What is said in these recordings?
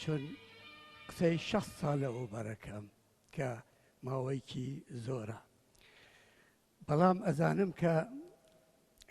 چون قسەی 6 ساڵ لەوەوبەرەکەم کە ماوەیەکی زۆرە. بەڵام ئەزانم کە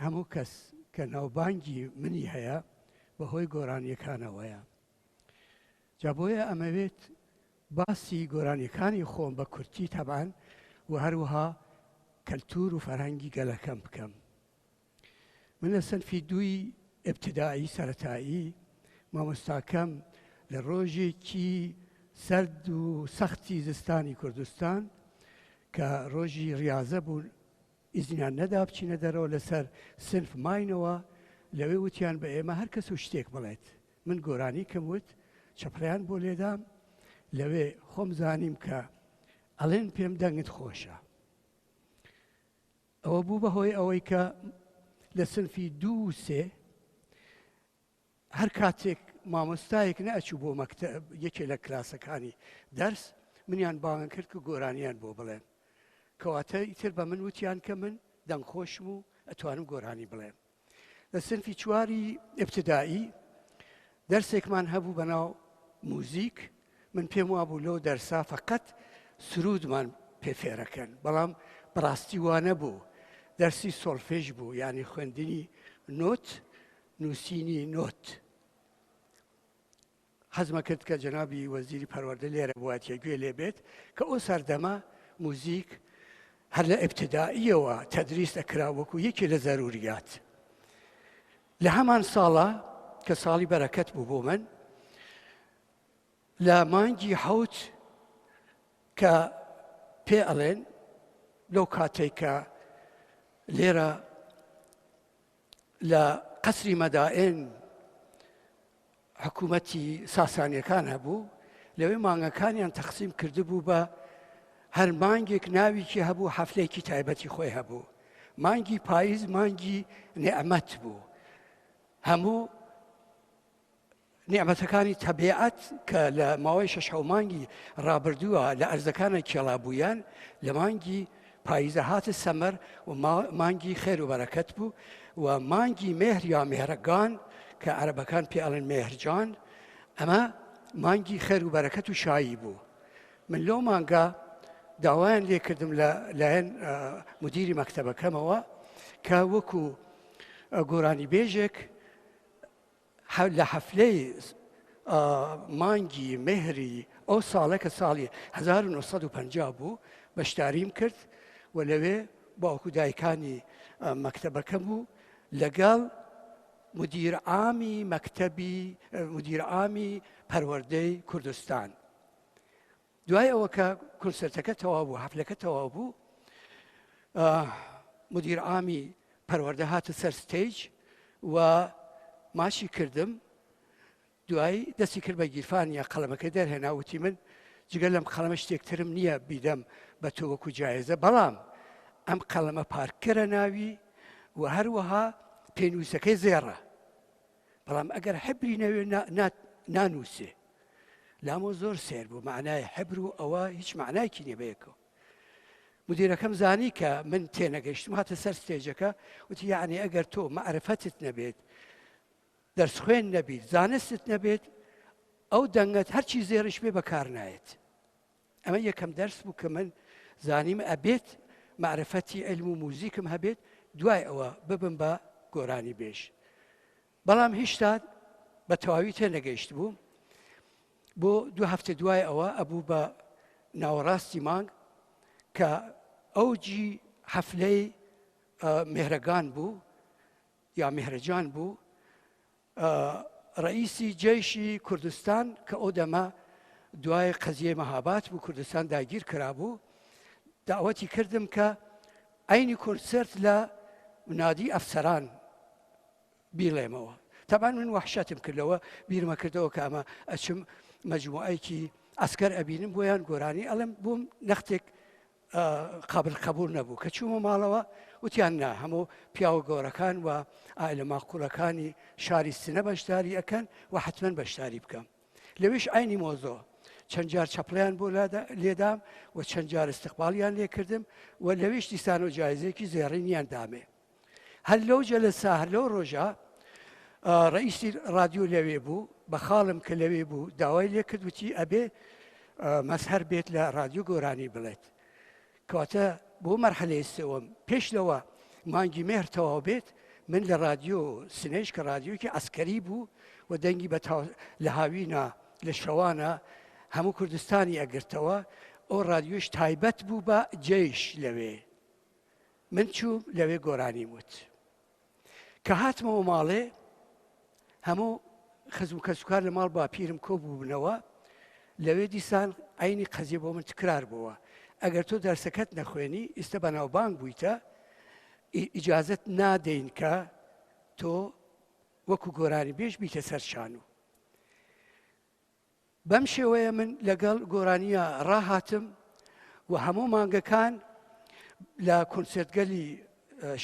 هەموو کەس کە ناوبانگی منی هەیە بەهۆی گۆرانیەکانەوەیە. جا بۆیە ئەمەوێت باسی گۆرانیەکانی خۆم بە کورتی تەبعەن و هەروەها کەلتور و فەرهەنگی گەلەکەم بکەم. من لە سنفی دووی ئیبتدایی سەرەتایی مامۆستاکەم لە ڕۆژێکی سەرد و سەختی زستانی کوردستان کە ڕۆژی ڕیازە بوو ئیزنیان نەدا بچینە دەرەوە لەسەر سنف ماینەوە لەوێ وتیان بە ئێمە هەر کەس و شتێک بڵێت من گۆرانیکم وت چەپڵیان بۆ لێدام لەوێ خۆم زانیم کە ئەڵێن پێم دەنگت خۆشە ئەوە بوو بە هۆی ئەوەی کە لە سنفی دوو و سێ هەر کاتێک مامۆستایەک نەئەچوو بۆ مەکتەب یەکێ لە کلاسەکانی دەرس منیان بانگ کرد کە گۆرانیان بۆ بڵێم کەواتە ئیتر بە من وتیان کە من دەنگخۆشم و ئەتوانم گۆرانی بڵێم لە سنفی چواری ئبتدایی دەرسێکمان هەبوو بەناو موزیک من پێم وابوو لەو دەرسا فقط سرودمان پێ فێرەکەن بەڵام بەڕاستی وا نەبوو دەرسی سۆڵفێژ بوو یعنی خوێندنی نۆت نووسینی نۆت حەزمە کرد کە جەنابی وەزیری پەروەردە لێرە بواتیە گوێ لێ بێت کە ئەو سەردەمە موزیک هەر لە ئیبتدائیەوە تەدریس ئەکرا وەکو یەکێ لە زەروریات لە هەمان ساڵە کە ساڵی بەرەکەت بوو بۆ من لە مانگی حەوت کە پێ ئەڵێن لەو کاتێک کە لێرە لە قەسری مەدائن حکوومەتی ساسانیەکان هەبوو لەوێ مانگەکانیان تەقسیم کردبوو بە هەر مانگێک ناویکی هەبوو حەفلێکی تایبەتی خۆی هەبوو مانگی پاییز مانگی نعمەت بوو هەموو نیعمەتەکانی تەبیعەت کە لە ماوەی شەش حەو مانگی ڕابردووە لە ئەرزەکانە کێڵابوویان لە مانگی پاییزە هاتە سەمەر و مانگی خێر و بەرەکەت بوو و مانگی مێهر یا مێهرەگان کە عەرەبەکان پێ ئەڵێن مێهرجان ئەمە مانگی خێر و بەرەکەت و شایی بوو من لەو مانگە داوایان لێکردم لە لایەن مدیری مەکتەبەکەمەوە کە وەکو گۆرانی بێژێک لە حەفلەی مانگی مێهری ئەو ساڵە کە ساڵی 1950 بوو بەشداریم کرد و لەوێ باوک و دایکانی مەکتەبەکەم بوو لەگەڵ مدیر عامی مەکتەبی مدیر عامی پەروەردەی کوردستان دوای ئەوە کە کۆنسرتەکە تەواو بوو حەفلەکە تەواو بوو مدیر عامی پەروەردە هاتە سەر ستەیج و ماچی کردم دوایی دەستی کرد بە گیرفان یا قەڵەمەکەی دەرهێنا وتی من جگە لەم قەڵەمە شتێک ترم نییە بیدەم بە تۆ وەکو جایزە بەڵام ئەم قەڵەمە پارکەرە ناوی و هەروەها پێنووسەکەی زێڕە بەڵام ئەگەر حبری نەوێ نانووسێ لامۆ زۆر سێر بوو معنای حبر و ئەوە هیچ معنایکی نیە بەیەکەوە مدیرەکەم زانی کە من تێنەگەیشتم هاتە سەر ستێجەکە وتی یعنی ئەگەر تۆ مەعرفەتت نەبێت دەرسخوێن نەبیت زانستت نەبێت ئەو دەنگەت هەرچی زێڕیش بێ بەکار نایەت ئەمە یەکەم دەرس بوو کە من زانیم ئەبێت مەعرفەتی علم و موزیکم هەبێت دوای ئەوە ببم بە گۆرانی بێژ بەڵام هیشتا بە تەواوی تێنەگەیشت بوو بۆ دو هەفتە دوای ئەوە ئەبوو بە ناوەڕاستی مانگ کە ئەوجی حەفلەی مێهرەگان بوو یا مێهرەجان بوو ڕئیسی جەیشی کوردستان کە ئەو دەمە دوای قەزیەی مەهابات بوو کوردستان داگیر کرابوو داوەتی کردم کە عینی کۆنسێرت لە نادی ئەفسەران بیڵێمەوە تەبان من وەحشەتم کردەوە بیرمە کردەوە کە ئەمە ئەچم مەجموعەیەکی ئەسکەر ئەبینم بۆیان گۆرانی ئەڵێم بۆم نەختێک قابل قبول نەبوو کە چوومە ماڵەوە وتیان نا هەموو پیاوە گەورەکان و ئایلە ماقولەکانی شاری سنە بەشداری ئەکەن و حتمما بەشداری بکەم لەویش عینی مۆزۆ چەند جار چەپڵیان بۆ لێدام و چەند جار استقبالیان لێکردم و لەویش دیسان و جایزێکی زێڕینیان دامێ هەر لەو جەلەسا هەر لەو ڕۆژە ڕئیسی ڕادیۆ لەوێ بوو. بەخاڵم کە لەوێ بوو داوای لێ کرد وتی ئەبێ مەزهەر بێت لە ڕادیۆ گۆرانی بڵێت. کەواتە بۆ مەرحەلەی سێوەم پێش لەوە مانگی مێهر تەواو بێت من لە ڕادیۆ سنەیش کە ڕادیۆکی عەسکەری بوو و دەنگی بە لە هاوینە لە شەوانە هەموو کوردستانی ئەگرتەوە ئەو ڕادیۆش تایبەت بوو بە جەیش لەوێ من چووم لەوێ گۆرانیم وت. کە هاتمەوە ماڵێ هەموو خزم و کەسوکار لە ماڵ باپیرم کۆ بووبنەوە لەوێ دیسان عینی قەزیە بۆ من تکرار بووە ئەگەر تۆ دەرسەکەت نەخوێنی ئیستە بەناوبانگ بوویتە ئیجازت نادەین کە تۆ وەکو گۆرانی بێژ بیتە سەر شان و بەم شێوەیە من لەگەڵ گۆرانییە ڕاهاتم و هەموو مانگەکان لە کۆنسێرتگەلی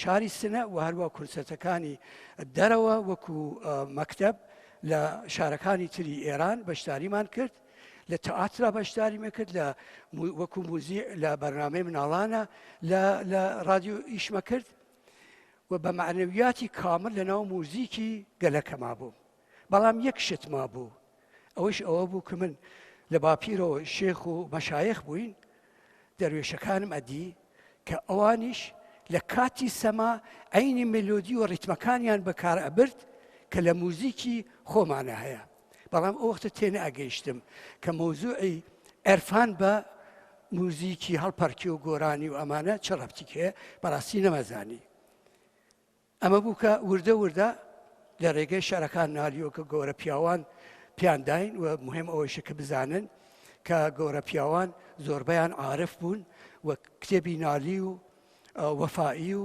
شاری سنە و هەروە کۆنسێرتەکانی دەرەوە وەکو مەکتەب لە شارەکانی تری ئێران بەشداریمان کرد لە تەئاترا بەشداریمە کرد لە وەکو موزیع لە بەرنامەی مناڵانە لە ڕادیۆ ئیشمە کرد و بە مەعنەویاتی کامل لەناو موزیکی گەلەکەما بووم. بەڵام یەک شت مابوو ئەوەیش ئەوە بوو کە من لە باپیرەوە شێخ و مەشایخ بووین دەروێشەکانم ئەدی کە ئەوانیش لە کاتی سەما عینی مێلۆدی و ڕیتمەکانیان بەکار ئەبرد کە لە موزیکی خۆمانە هەیە بەڵام ئەو وەختە تێنە ئەگەیشتم کە مەوزوعی عرفان بە موزیکی هەڵپەرکی و گۆرانی و ئەمانە چ ڕەبتێک هەیە بەڕاستی نەمەزانی ئەمە بوو کە وردە وردە لە ڕێگەی شعرەکان نالیەوە کە گەورە پیاوان پیان داین و مهم ئەوەیشە کە بزانن کە گەورە پیاوان زۆربەیان عارف بوون و کتێبی نالی و وەفایی و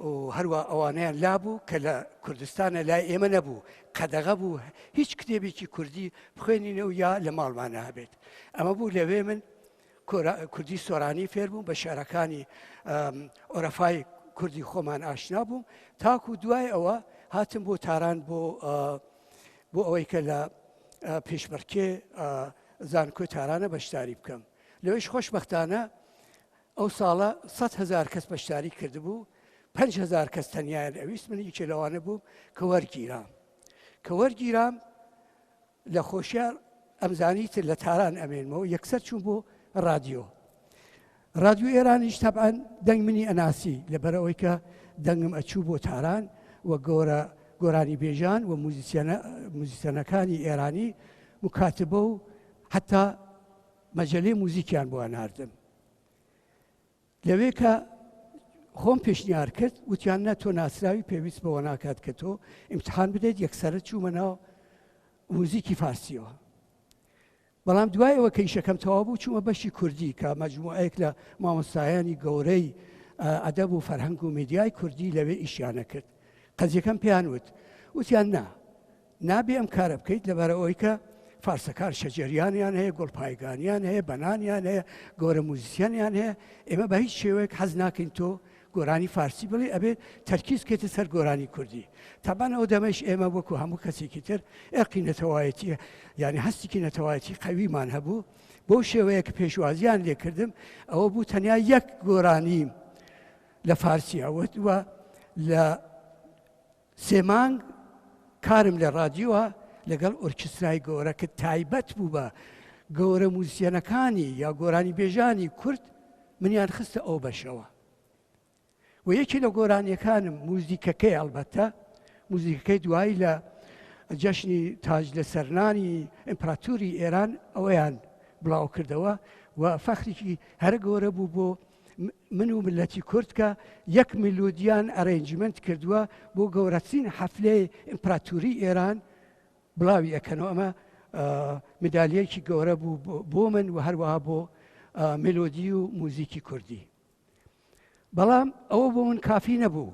و هەروە ئەوانەیان لابوو کە لە کوردستانە لای ئێمە نەبوو قەدەغە بوو هیچ کتێبێکی کوردی بخوێنینەوە یا لە ماڵمانە هەبێت ئەمە بوو لەوێ من کوردی سۆرانی فێر بووم، بە شیعرەکانی عورەفای کوردی خۆمان ئاشنا بووم، تاکو دوای ئەوە هاتم بۆ تاران بۆ بۆ ئەوەی کە لە پێشبڕکێ زانکۆی تارانە بەشداری بکەم. لەوێش خۆشبەختانە ئەو ساڵە 100 هەزار کەس بەشداری کردبوو، 5 هەزار کەس تەنیایان ئەویست، من یەکێ لەوانە بووم کە وەرگیرام. کە وەرگیرام لە خۆشیا ئەمزانی تر لە تاران ئەمێنمەوە یەکسەر چووم بۆ ڕادیۆ ڕادیۆ ئێرانیش تەبعەن دەنگ منی ئەناسی لەبەر ئەوەی کە دەنگم ئەچوو بۆ تاران و گۆرە گۆرانی بێژان و موزیسیەنە موزیسیەنەکانی ئێرانی مکاتبە و حتا مەجەلەی موزیکیان بۆ ئەناردم لەوێ کە خۆم پێشنیار کرد وتیان نە تۆ ناسراوی پێویست بەوە ناکات کە تۆ ئیمتحان بدەیت یەکسەرە چوومە ناو موزیکی فارسیەوە بەڵام دوای ئەوە کە ئیشەکەم تەواو بوو چوومە بەشی کوردی کە مەجموعەیەک لە مامۆستایانی گەورەی ئەدەب و فەرهەنگ و میدیای کوردی لەوێ ئیشیانە کرد قەزیەکەم پێیان وت وتیان نا نابێ ئەم کارە بکەیت لەبەرئەوەی کە فارسەکان شەجەریانیان هەیە، گوڵپایگانیان هەیە، بەنانیان هەیە، گەورە موزیسیەنیان هەیە، ئێمە بە هیچ شێوەیەک حەز ناکەین تۆ گۆرانی فارسی بڵێی، ئەبێ تەرکیز بکەیتە سەر گۆرانی کوردی. تەبعەن ئەو دەمەیش ئێمە وەکو هەموو کەسێکی تر ئێرقی نەتەوایەتی یانی هەستێکی نەتەوایەتی قەویمان هەبوو، بەو شێوەیە کە پێشوازیان لێ کردم ئەوە بوو تەنیا یەک گۆرانیم لە فارسی ئەوت و لە سێ مانگ کارم لە ڕادیۆ لەگەڵ ئۆرکسترای گەورە کە تایبەت بوو بە گەورە موزیسیەنەکانی یا گۆرانیبێژانی کورد منیان خستە ئەو بەشەوە و یەکی لە گۆرانیەکانم موزیکەکەی ئەڵبەتە موزیکەکەی دوایی لە جەشنی تاج لە سەرنانی ئیمپراتوری ئێران ئەوەیان بڵاو کردەوە و فەخرێکی هەرە گەورە بوو بۆ من و میللەتی کورد کە یەک میلۆدیان arrangement کردووە بۆ گەورەترین حەفلەی ئیمپراتوری ئێران بڵاوی ئەکەنەوە ئەمە مدالیەکی گەورە بوو بۆ من و هەروەها بۆ مێلۆدی و موزیکی کوردی بەڵام ئەوە بۆ من کافی نەبوو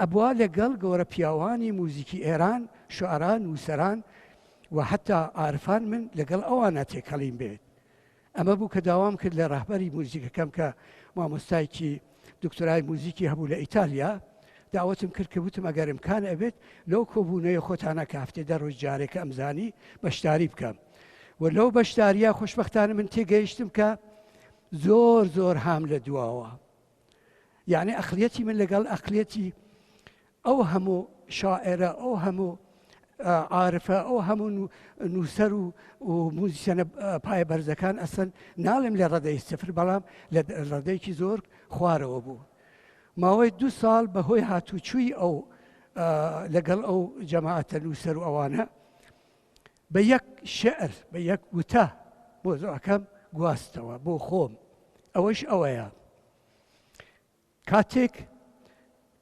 ئەبوا لەگەڵ گەورە پیاوانی موزیکی ئێران، شوعرا، نووسەران و حەتا عارفان من لەگەڵ ئەوانە تێکەڵیم بێت. ئەمە بوو کە داوام کرد لە ڕەهبەری موزیکەکەم کە مامۆستایەکی دکتۆرای موزیکی هەبوو لە ئیتالیا، داوەتم کرد کە وتم ئەگەر ئیمکان ئەبێت لەو کۆبوونەوەی خۆتانە کە هەفتەی دە ڕۆژ جارێکە ئەمزانی بەشداری بکەم و لەو بەشدارییە خۆشبەختانە من تێگەیشتم کە زۆر زۆر هام لە دواوە. یعنی ئەقلیەتی من لەگەڵ ئەقلیەتی ئەو هەموو شاعێرە ئەو هەموو عارفە ئەو هەموو نووسەر و موزیسیەنە پایە بەرزەکان ئەسەن ناڵێم لە ڕەدەی سفر بەڵام لە ڕەدەیەکی زۆر خوارەوە بوو ماوەی دو ساڵ بەهۆی هاتوچووی ئەو لەگەڵ ئەو جەماعەتە نووسەر و ئەوانە بە یەک شعر بە یەک وتە مۆزوعەکەم گواستەوە بۆ خۆم ئەوەش ئەوەیە کاتێک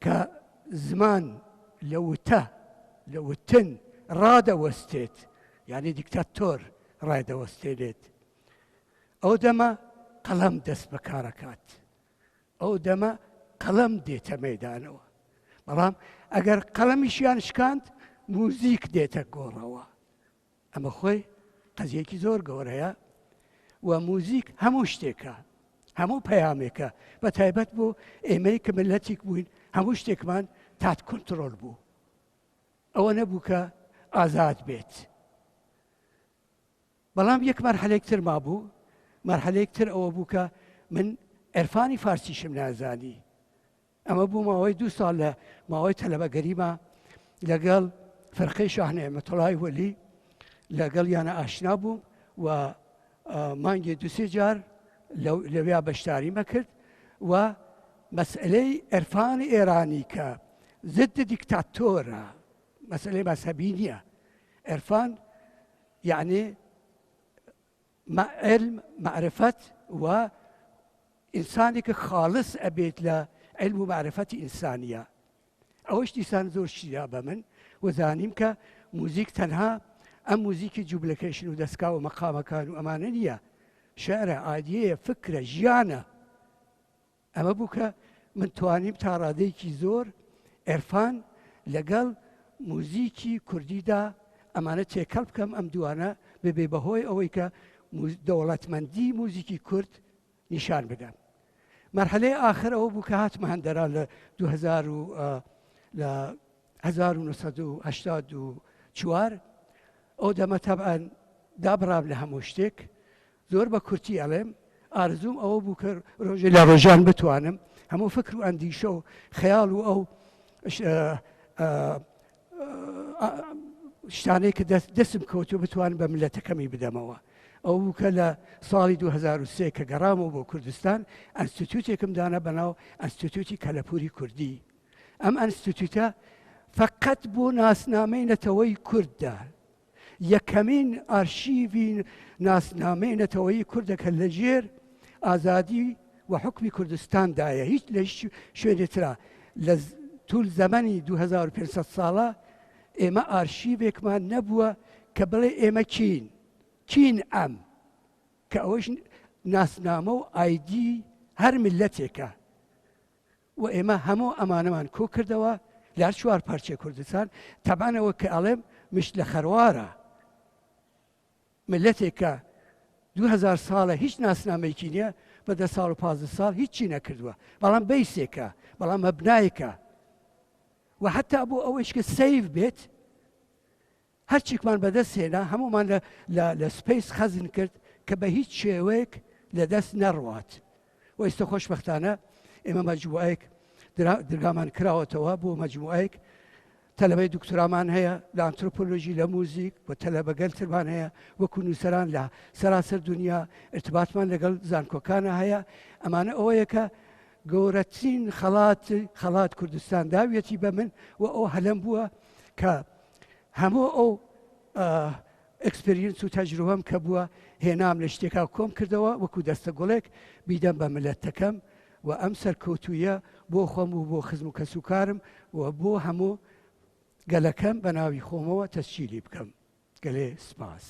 کە زمان لە وتە، لە وتن ڕادەوەستێت، یانی دیکتاتۆر ڕایدەوەستێنێت، ئەو دەمە قەڵەم دەست بە کارەکات، ئەو دەمە قەڵەم دێتە مەیدانەوە. بەڵام ئەگەر قەڵەمیشیان شکاند، موزیک دێتە گۆڕەوە. ئەمە خۆی قەزیەکی زۆر گەورەیە و موزیک هەموو شتێکە هەموو پەیامێکە بە تایبەت بۆ ئێمەی کە ملەتێک بووین هەموو شتێکمان تات کۆنتترۆل بوو ئەوە نەبوو کە ئازاد بێت بەڵام یەک مەرحەلێک تر مابوو مەرحەلێک تر ئەوە بوو کە من عرفانی فارسیشم نازانی ئەمە بوو ماوەی دوو ساڵ لە ماوەی تەلەبەگەریما لەگەڵ فرقەی شاه نعمەتوڵای وەلی لەگەڵ یانە ئاشنا بووم و مانگی دوسێ جار لەویا بەشداریمە کرد و مەسئلەی عرفانی ئێرانی کە ضد دیکتاتۆرە مەسئلەی مەزهەبی نییە عرفان یعنی علم معرفەت و ئینسانێکە خاڵس ئەبێت لە علم و معرفەتی ئینسانیە ئەوەش دیسان زۆر شتیدا بە من و زانیم کە موزیک تەنها ئەم موزیکی جوبلەکەیشن و دەستکا و مەقامەکان و ئەمانە نییە شعرە ئادیەیە فکرە ژیانە ئەمە بوو کە من توانیم تا ڕادەیەکی زۆر عێرفان لەگەڵ موزیکی کوردیدا ئەمانە تێکەڵ بکەم، ئەم دووانە ببێ بە هۆی ئەوەی کە دەوڵەتمەندی موزیکی کورد نیشان بدەم. مەرحەلەی ئاخر ئەوە بوو کە هاتمە هەندەران لە 2000 و لە 1984 ئەو دەمە تەبعەن دابڕام لە هەموو شتێک زۆر بە کورتی ئەڵێم ئارزووم ئەوە بوو کە ڕۆژێ لە ڕۆژان بتوانم هەموو فکر و ئەندیشە و خەیاڵ و ئەو شتانەی کە دەستم کەوتو بتوانم بە ملەتەکەمی بدەمەوە. ئەو بوو کە لە ساڵی 2003 کە گەڕامەوە بۆ کوردستان ئەنستیتوتێکم دانا بەناو ئەنستیتوتی کەلەپوری کوردی. ئەم ئەنستیتوتە فقط بۆ ناسنامەی نەتەوەی کوردە یەکەمین ئارشیوی ناسنامەی نەتەوەیی کوردە کە لەژێر ئازادی و حوکمی کوردستاندایە هیچ لە هیچ شوێنێ ترا لە طول زەمەنی 2500 ساڵە ئێمە ئارشیوێکمان نەبووە کە بڵێ ئێمە کین کین ئەم کە ئەوەش ناسنامە و ئایدی هەر میلەتێکە و ئێمە هەموو ئەمانەمان کۆ کردەوە لە هەر چوار پارچەی کوردستان تەبعەن ئەوە کە ئەڵێم مشت لە خەروارە ملەتێک کە 2000 ساڵە هیچ ناسنامەیەکی نییە بە دە ساڵ و 15 ساڵ هیچی نەکردووە بەڵام بەیسێکە بەڵام مەبنایەکە و حتا بۆ ئەوەیش کە سەیف بێت هەرچیکمان بەدەست هێنا هەموومان لە لە لە space خەزن کرد کە بە هیچ شێوەیەک لە دەست نەڕوات و ئێستا خۆشبەختانە ئێمە مەجموعەیەک درگامان کراوەتەوە بۆ مەجموعەیەک تەلەبەی دکتۆرامان هەیە لە ئەنترۆپۆلۆژی لە موزیک و تەلەبە گەلترمان هەیە وەکو نووسەران لە سەراسەر دنیا ارتباطمان لەگەڵ زانکۆکانە هەیە ئەمانە ئەوەیە کە گەورەترین خەڵات خەڵات کوردستان داویەتی بە من و ئەو هەلم بووە کە هەموو ئەو experience و تەجروبەم کە بووە هێنام لە شتێکا کۆم کردەوە وەکو دەستە گوڵێک بیدەم بە ملەتەکەم و ئەم سەرکەوتوویە بۆ خۆم و بۆ خزم و کەسوکارم و بۆ هەموو گەلەکەم بە ناوی خۆمەوە تەسجیلی بکەم. گەلێ سپاس.